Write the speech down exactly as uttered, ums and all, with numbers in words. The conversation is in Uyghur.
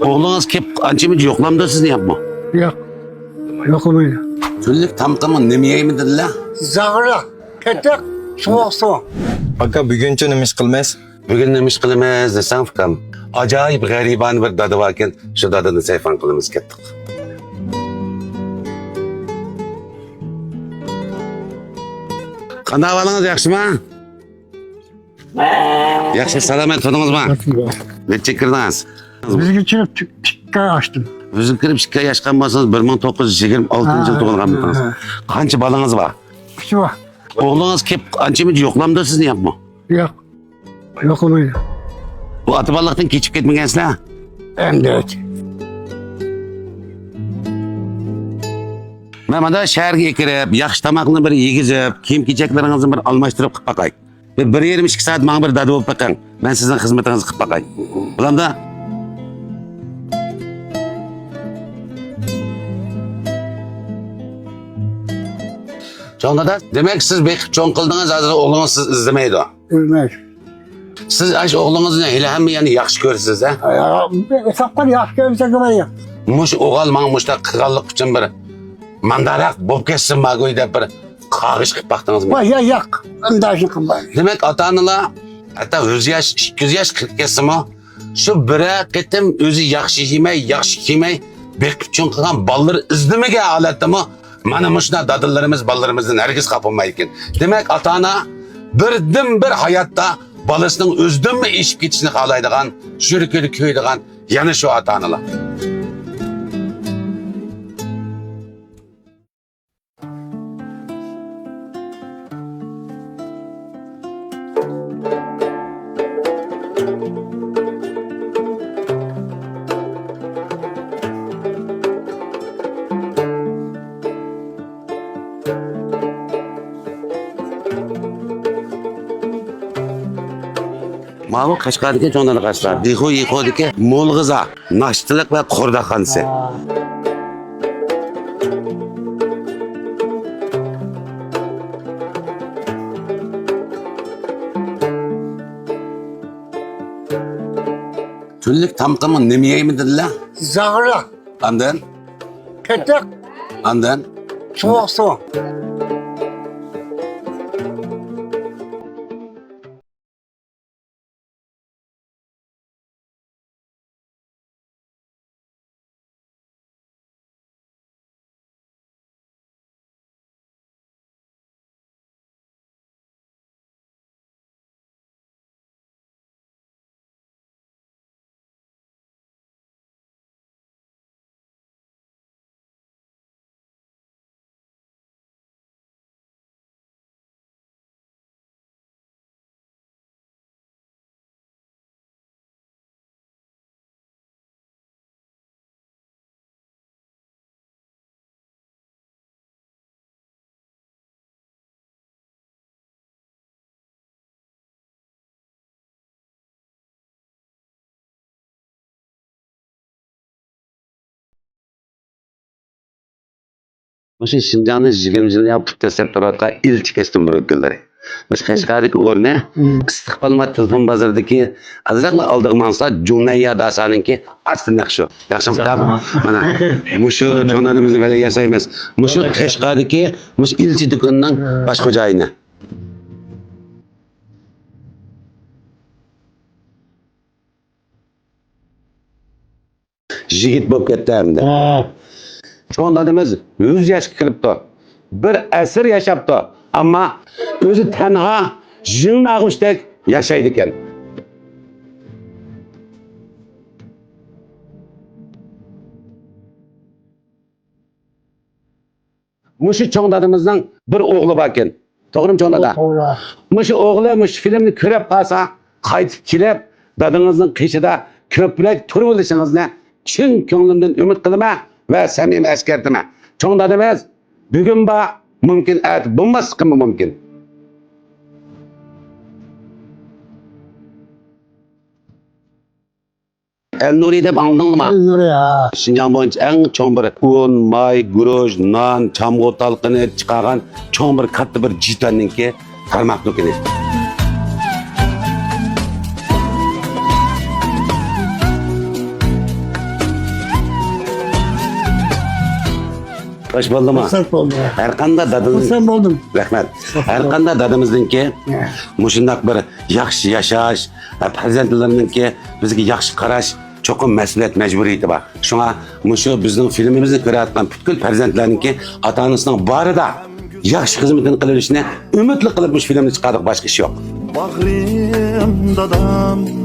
ئوغلىڭىز كېلىپ ئانچە-مۇنچە يوقلامدۇ سىزنى ياقمۇ؟ ياق. يوقلىمايدۇ. كۈنلۈك تامىقىڭىز نېمە يەيمۇ دېدىلە؟ زاغرا، پېتىق، سوغۇق سۇ. ئاكا، بۈگۈنچە نېمە ئىش قىلىمىز؟ بۈگۈن نېمە ئىش قىلىمىز دېسەڭ، ئۇكام، ئاجايىپ غەرىبانە بىر دادا باركەن، شۇ دادىنى سەيفان قىلىمىز، كەتتۇق. قانداق ئەھۋالىڭىز، ياخشىمۇ؟ ياخشى، سالامەت تۇردىڭىزمۇ؟ نەچچە كىردىڭىز؟ بىزگە كىرىپ ئىككى ئاي ئاشتىم. بىزگە كىرىپ ئىككى ئاي ئاشقان بولسىڭىز، بىر مىڭ توققۇز يۈز يىگىرمە ئالتىنچى يىل ھە، تۇغۇلغان ھە، بولسىڭىز. ھە. قانچە بالىڭىز بار؟ ئۈچى بار. ئوغلىڭىز كېلىپ ئانچە-مۇنچە يوقلامدۇ سىزنى ياقمۇ؟ ياق. يوقلىمايدۇ. بۇ ئاتا بالىلىقتىن كېچىپ كەتمىگەنسىلەر؟ ئەمدى. مەن مانا شەھەرگە كىرىپ، ياخشى تاماقنى بىر يېگۈزۈپ، كىيىم-كېچەكلىرىڭىزنى بىر ئالماشتۇرۇپ قىلىپ باقاي. بىر، بىر يېرىم، ئىككى سائەت ماڭا بىر دادا بولۇپ بېقىڭ. مەن سىزنىڭ خىزمىتىڭىزنى قىلىپ باقاي. بولامدا؟ چوڭ دادا، دېمەك، سىز بېقىپ چوڭ قىلدىڭىز، ھازىر ئوغلىڭىز سىز ئىزدىمەيدۇ. بىلمەيمەن. سىز ئاشۇ ئوغلىڭىزنى ھېلىھەم يەنە ياخشى كۆرىسىز، ھە؟ ئۇساققان ياخشى كۆرمىسەك نېمە؟ مۇشۇ ئوغۇل ماڭا مۇشۇنداق قىلغانلىقى ئۈچۈن بىر مانداراق بولۇپ كەتسىن ماگۇي دەپ بىر قاغىش قىلىپ باقتىڭىزمۇ؟ ۋاي، يا، ياق. ئۇنداق ئىشنى قىلمايمەن. دېمەك، ئاتا-ئانىلار ھەتتا يۈز ياش، ئىككى يۈز ياش قىلىپ كەتسىمۇ، شۇ بىرەر قېتىم ئۆزى ياخشى يېمەي، ياخشى كىيمەي، بېقىپ چوڭ قىلغان بالىلىرى ئىزدىمىگەن ھالەتتىمۇ، مانا مۇشۇنداق دادىلىرىمىز بالىلىرىمىزدىن ھەرگىز خاپا بولمايدىكەن. دېمەك، ئاتا-ئانا بىردىنبىر ھاياتتا بالىسىنىڭ ئۆزىدىنمۇ ئېشىپ كېتىشىنى خالايدىغان، يۈرىكىدە كۆيىدىغان يەنە شۇ ئاتا-ئانىلار. ماۋۇ قەشقەردىكى چوڭ دادا قاشلار، دىخۇ يىخۇدىكى مول غىزا، ناشتىلىق ۋە قورداقخانىسى. كۈنلۈك تامىقىمغا نېمە يەيمەن دېدىلە؟ زاغرا. ئاندىن؟ پېتىق. ئاندىن؟ سوغۇق سۇ. مۇشۇ شىنجاڭنى يىگىرمە يىل ياپتۇق دەسسەپ تۇرۇۋاتقان ئىلچى كەسپىم بىر كۈنلىرى. مۇشۇ قەشقەردىكى ئورنى مم. ئىستىقبال مارت تېلېفون بازىرىدىكى ئازراقلا ئالدىغا ماڭسا، جۇڭنەييا داسانىڭكى ئاستى نەق شۇ. ياخشىمۇ؟ مانا، مۇشۇ چوڭلىرىمىزنى بەلگە ياسايمىز. مۇشۇ قەشقەردىكى مۇشۇ ئىلچى دۇكىنىنىڭ باش خوجايىنى. يىگىت بولۇپ كەتتى ئەمدى. ھە. چوڭ دادىمىز يۈز ياشقا كىرىپتۇ. بىر ئەسىر ياشاپتۇ. ئەمما ئۆزى تەنھا يىڭناغۇچتەك ياشايدىكەن. مۇشۇ چوڭ دادىمىزنىڭ بىر ئوغلى باركەن. توغرىمۇ، چوڭ دادا؟ توغرا. مۇشۇ ئوغلى مۇشۇ فىلىمنى كۆرۈپ قالسا، قايتىپ كېلىپ، دادىڭىزنىڭ قېشىدا كۆپرەك تۇرۇۋېلىشىڭىزنى چىن كۆڭلۈمدىن ئۈمىد قىلىمەن ۋە سەمىمىي ئەسكەرتىمەن. چوڭ دادىمىز بۈگۈن بار، مۇمكىن، ئەتە بولماسلىقىمۇ مۇمكىن. ئەلنۇرى دەپ ئاڭلىدىڭلىما؟ ئەلنۇرى، ھە. شىنجاڭ بويىچە ئەڭ چوڭ بىر ئۇن، ماي، گۇرۇچ، نان، چامغۇر تالقىنى چىقارغان چوڭ بىر كاتتا بىر جىتەننىڭكى تارماق دۇكىنى. خوش بولدىما؟ خۇرسەن بولدۇم. ھەر قانداق دادىمىز خۇرسەن بولدۇم. رەھمەت. ھەر قانداق دادىمىزنىڭكى مۇشۇنداق بىر ياخشى ياشاش، پەرزەنتلىرىنىڭكى بىزگە ياخشى قاراش چوقۇم مەسئۇلىيەت مەجبۇرىيىتى بار. شۇڭا مۇشۇ بىزنىڭ فىلىمىمىزنى كۆرۈۋاتقان پۈتكۈل پەرزەنتلەرنىڭكى ئاتا-ئانىسىنىڭ بارىدا ياخشى خىزمىتىنى قىلىۋېلىشىنى ئۈمىدلىك قىلىپ مۇشۇ فىلىمنى چىقاردۇق، باشقا ئىش يوق. باغرىم دادام،